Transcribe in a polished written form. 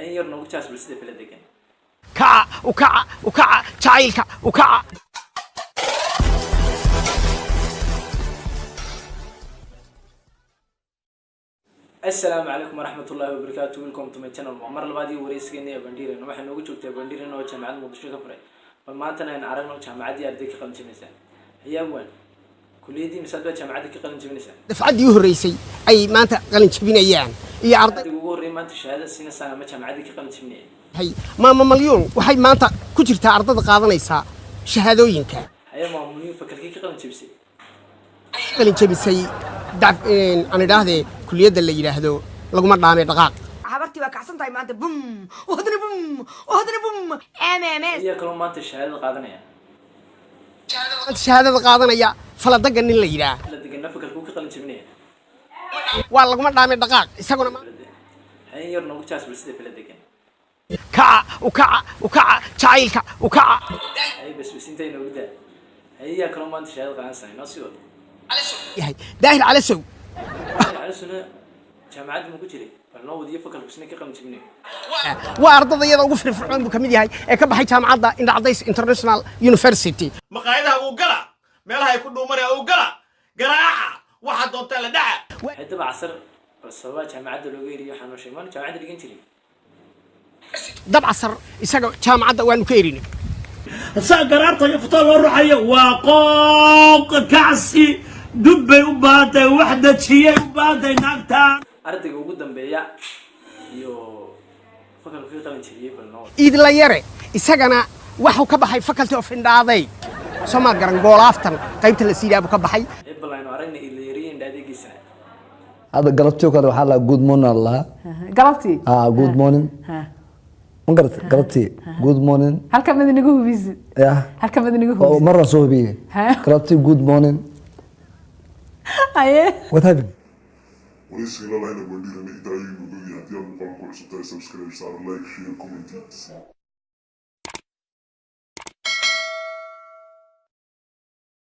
Hayn yar noogu jaas bal sida fila degan. Kaca u kaca u kaca jacaylka u kaca. Assalaamu calaykum waraxmatullaahi wabarakaatu. Welcome to my channel. Waa mar labaad iyo wareysigeena ee Bandhiiran. Waxay noogu joogtaa Bandhiiran oo jaamacadda Muqdisho ka furay. Bal maantana aynu aragno jaamacaddii arday ka qalin jebinaysaa. Hayaabwan, kuliyaddii misaad baa jaamacadda ka qalin jebinaysaa? Dafcaddii u horreysay ay maanta qalin jebinayaan iyo arday ardayga ugu horreeyay maanta shahaadada siinaysaa ama jaamacaddii ka qalin jebinaya. Hay, Maama Malyuun waxay maanta ku jirtaa ardada qaadanaysaa shahaadooyinka. Haya, maamuliin fakalkii ka qalin jebisay? Qalin jebisay aan idhaahdee kuliyadda la yidhaahdo laguma dhaamay dhaqaaq. Habartii waa kacsan tahay maanta, bum haddana, bum haddana, bum mms. Ayaa kaloo maanta shahaadada qaadanaya? Maanta shahaadada qaadanaya faladaga nin la yidhaah. La deganna fakalkuu ka qalin jebinaya? Waa laguma dhaamay dhaqaaq isaguna Hayn yar noogu jaas bal sida fila degan. Kaca u kaca u kaca jacaylka u kaca. Haye, basbasinta inoogu daa. Haye, yaa kaloo maanta shahaadada qaadanaysaa? Inoo sii wado. Yahay Daahir Calasow. Calisuna jaamacadda ma ku jiray? Bal noo wadiyo fakalku isna ka qalin jebinayo. Waa ardada iyada ugu firfircoon buu ka mid yahay ee ka baxay jaamacadda Indhacdays International University. Maqaayadaha uu gala, meelaha ay ku dhuumanaya uu gala, garaaca waxaa doontaa la dhaca. Haddaba casar bal sababaa jaamacadda looga eriyo waxaa noo sheegay. Maanu jaamacadda dhigan jirin? Dabcasar isaga jaamacadda waanu ka erinay. Saa garaarta iyo futaa loo ruxayo waa qooq kacsi dub bay u baahan tahay, wax dajiyay u baahan tahay naagtaan. Ardayga ugu dambeeya iyo fakalku ka qalin jebiyey bal noo wado. Iidla Yare isagana waxuu ka baxay Faculty of Indhaaday, soo maad garan, goolaaftan qaybta la siidaa buu ka baxay. Haye, bal aynu aragna Iidla Yariyo indha adeegiisana. Hadda galabtii oo kale waxaa lahaa "good morning" aa lahaa. Galabtii? Ah, "good morning". Ma garat? Galabtii "good morning". Halka mid inagu hubisid. Ya. Halka mid inagu oo hubisid. Marna soo hubiyey. Galabtii "good morning". Haye. What happened? Waraysiga lalahayna Bandhiirana intaa ayaynu ogyahay. Haddii aad muuqaalka ku cusub tahay, subscribe saar, like, share, comment.